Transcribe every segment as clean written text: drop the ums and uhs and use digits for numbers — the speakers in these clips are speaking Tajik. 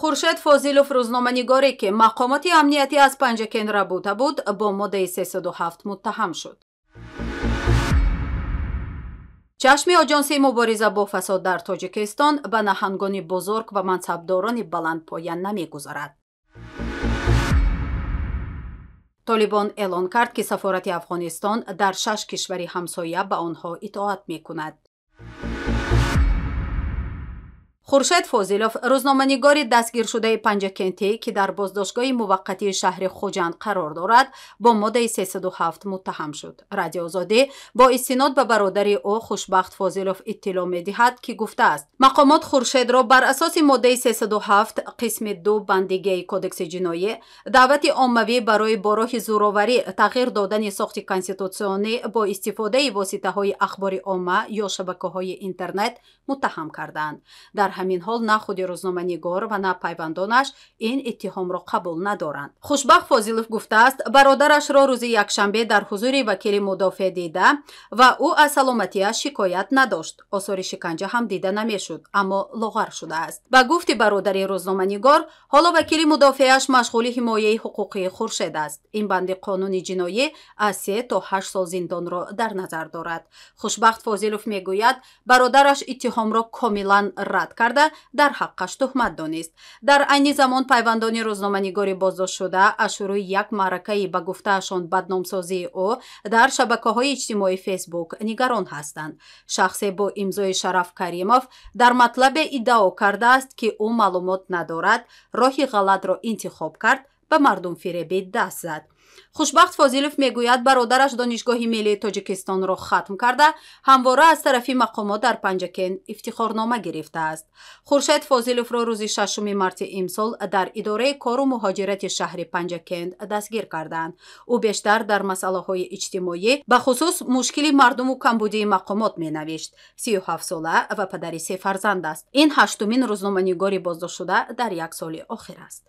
Хуршед Фозилов, рӯзноманигоре ки мақомоти амниятӣ аз Панҷакент рабуда буд, бо моддаи 307 муттаҳам шуд. Чашми Оҷонсии мубориза бо фасод дар Тоҷикистон ба наҳангони бузург ва мансабдорони баландпоя намегузарад. Толибон эълон кард, ки сафорати Афғонистон дар 6 кишвари ҳамсоя ба онҳо итоат мекунад. Хуршед Фозилов, рӯзноманигори дастгиршудаи Панҷакентӣ, ки дар боздоштгоҳи муваққатии шаҳри Хуҷанд қарор дорад, бо моддаи 307 муттаҳам шуд. Радио Озодӣ бо истинод ба бародари ӯ Хушбахт Фозилов иттилоъ медиҳад, ки гуфтааст, мақомот Хуршедро бар асоси моддаи 307 қисми 2 банди Г Кодекси ҷиноӣ даъвати оммавӣ барои бо роҳи зӯроварӣ тағйир додани сохти конститутсионӣ бо истифодаи воситаҳои ахбори омма ё шабакаҳои интернет муттаҳам карданд. Дар ҳамин ҳол на худи рӯзноманигор ва на пайвандонаш ин иттиҳомро қабул надоранд. Хушбахт Фозилов гуфтааст, бародарашро рӯзи якшанбе дар ҳузури вакили мудофеъ дида ва ӯ аз саломатиаш шикоят надошт. Осори шиканҷа ҳам дида намешуд, аммо лоғар шудааст. Ба гуфти бародари рӯзноманигор, ҳоло вакили мудофеаш машғули ҳимояи ҳуқуқии Хуршед аст. Ин банди қонуни ҷиноӣ аз 3 то 8 сол зиндонро дар назар дорад. Хушбахт Фозилов мегӯяд, бародараш иттиҳомро комилан рад карда, дар ҳаққаш туҳмат донист. Дар айни замон пайвандони рӯзноманигори боздоштшуда аз шурӯи як маъракаи ба гуфтаашон бадномсозии ӯ дар шабакаҳои иҷтимоии Фейсбук нигарон ҳастанд. Шахсе бо имзои Шараф Каримов дар матлабе иддао кардааст, ки ӯ маълумот надорад, роҳи ғалатро интихоб кард, ба мардумфиребӣ даст зад. Хушбахт Фозилов мегӯяд, бародараш Донишгоҳи миллии Тоҷикистонро хатм карда, ҳамвора аз тарафи мақомот дар Панҷакент ифтихорнома гирифтааст. Хуршед Фозиловро рӯзи 6 марти имсол дар идораи кору муҳоҷирати шаҳри Панҷакент дастгир карданд. Ӯ бештар дар масъалаҳои иҷтимоӣ, бахусус мушкили мардуму камбудии мақомот менавишт. 37сола ва падари 3 фарзанд аст. Ин 8-умин рӯзноманигори боздоштшуда дар як соли охир аст.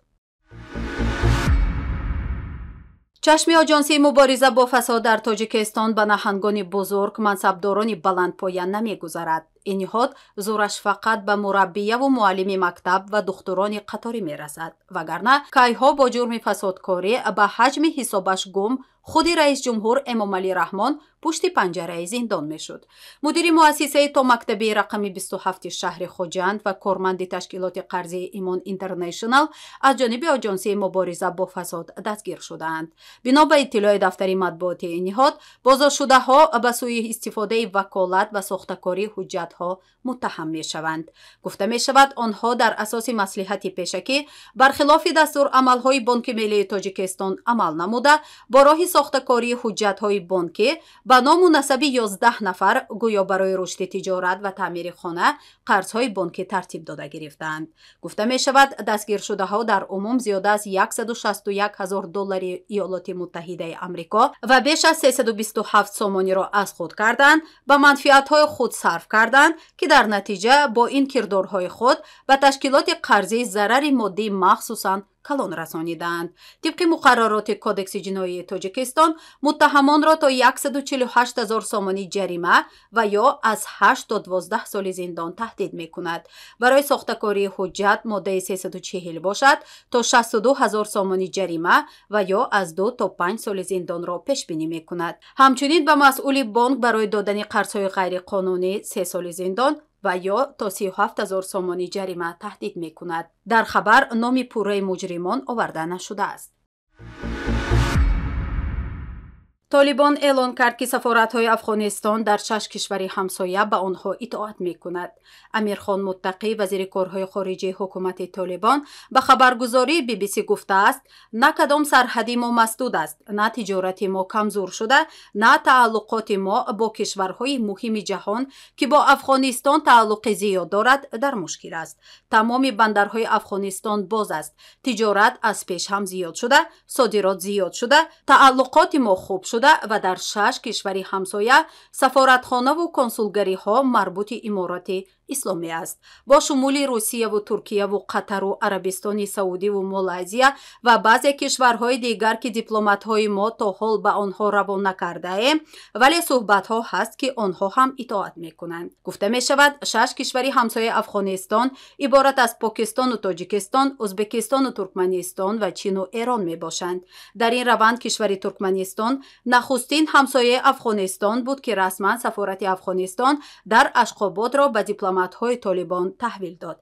Чашми Оҷонсии мубориза бо фасод дар Тоҷикистон ба наҳангони бузург, мансабдорони баландпоя намегузарад. Ин ниҳод зӯраш фақат ба мураббияву муаллими мактаб ва духтурони қаторӣ мерасад, вагарна кайҳо бо ҷурми фасодкорӣ ба ҳаҷми ҳисобаш гум худи раисҷумҳур Эмомалӣ Раҳмон пушти панҷараи зиндон мешуд. Мудири муассисаи томактабии рақами 27 шаҳри Хуҷанд ва корманди ташкилоти қарзии Имон Интернешнал аз ҷониби Оҷонсии мубориза бо фасод дастгир шудаанд. Бино ба иттилои дафтари матбуотии ин ниҳод, боздоштшудаҳо ба сӯи истифодаи ваколат ва сохтакории ҳуҷҷатҳо муттаҳам мешаванд. Гуфта мешавад, онҳо дар асоси маслиҳати пешакӣ бархилофи дастурамалҳои Бонки Миллии Тоҷикистон амал намуда, бо роҳи сохтакории ҳуҷҷатҳои бонкӣ ба ному насаби 11 нафар гӯё барои рушди тиҷорат ва таъмири хона қарзҳои бонкӣ тартиб дода гирифтаанд. Гуфта мешавад, дастгиршудаҳо дар умум зиёда аз 161 ҳазор доллари Иёлоти Муттаҳидаи Амрико ва беш аз 327 сомониро аз худ карданд, ба манфиатҳои худ сарф карданд, ки дар натиҷа бо ин кирдорҳои худ ба ташкилоти қарзӣ зарари моддии махсусан калон расонидаанд. Тибқи муқаррароти Кодекси ҷиноии Тоҷикистон, муттаҳамонро то 148 ҳазор сомонӣ ҷарима ва ё аз 8 то 12 соли зиндон таҳдид мекунад. Барои сохтакории ҳуҷҷат моддаи 340 бошад, то 62 ҳазор сомонӣ ҷарима ва ё аз 2 то 5 соли зиндонро пешбинӣ мекунад. Ҳамчунин ба масъули бонк барои додани қарзҳои ғайриқонунӣ 3 соли зиндон ва ё то 37 ҳазор сомонӣ ҷарима таҳдид мекунад. Дар хабар номи пурраи муҷримон оварда нашудааст. Толибон эълон кард, ки сафоратҳои Афғонистон дар 6 кишвари ҳамсоя ба онҳо итоат мекунад. Амирхон Муттақӣ, вазири корҳои хориҷии ҳукумати Толибон, ба хабаргузории BBC гуфтааст, на кадом сарҳади мо масдуд аст, на тиҷорати мо камзур шуда, на тааллуқоти мо бо кишварҳои муҳими ҷаҳон, ки бо Афғонистон тааллуқи зиёд дорад, дар мушкил аст. Тамоми бандарҳои Афғонистон боз аст, тиҷорат аз пеш ҳам зиёд шуда, содирот зиёд шуда, тааллуқоти мо хуб шуда ва дар 6 кишвари ҳамсоя сафоратхонаву консулгариҳо марбути иморати Исломӣ аст, бо шумули Русияву Туркияву Қатару Арабистони Саудиву Молайзия ва баъзе кишварҳои дигар, ки дипломатҳои мо то ҳол ба онҳо равон накардаем, вале суҳбатҳо ҳаст, ки онҳо ҳам итоат мекунанд. Гуфта мешавад, шаш кишвари ҳамсояи Афғонистон иборат аз Покистону Тоҷикистон, Ӯзбекистону Туркманистон ва Чину Эрон мебошанд. Дар ин раванд кишвари Туркманистон нахустин ҳамсояи Афғонистон буд, ки расман сафорати Афғонистон дар Ашқободро ба дипломатҳои Толибон таҳвил дод.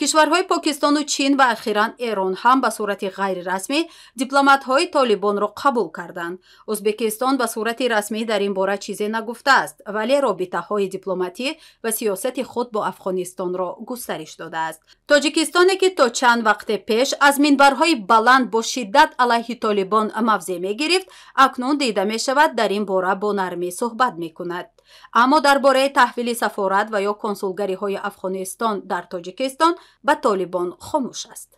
Кишварҳои Покистону Чин ва ахиран Эрон ҳам ба сурати ғайрирасмӣ дипломатҳои Толибонро қабул карданд. Ӯзбекистон ба сурати расмӣ дар ин бора чизе нагуфтааст, вале робитаҳои дипломатӣ ва сиёсати худ бо Афғонистонро густариш додааст. Тоҷикистоне, ки то чанд вақте пеш аз минбарҳои баланд бо шиддат алайҳи Толибон мавзеъ мегирифт, акнун дида мешавад, дар ин бора бо нармӣ суҳбат мекунад. Аммо дар бораи таҳвили сафорат ва ё консулгариҳои Афғонистон дар Тоҷикистон ба Толибон хомӯш аст.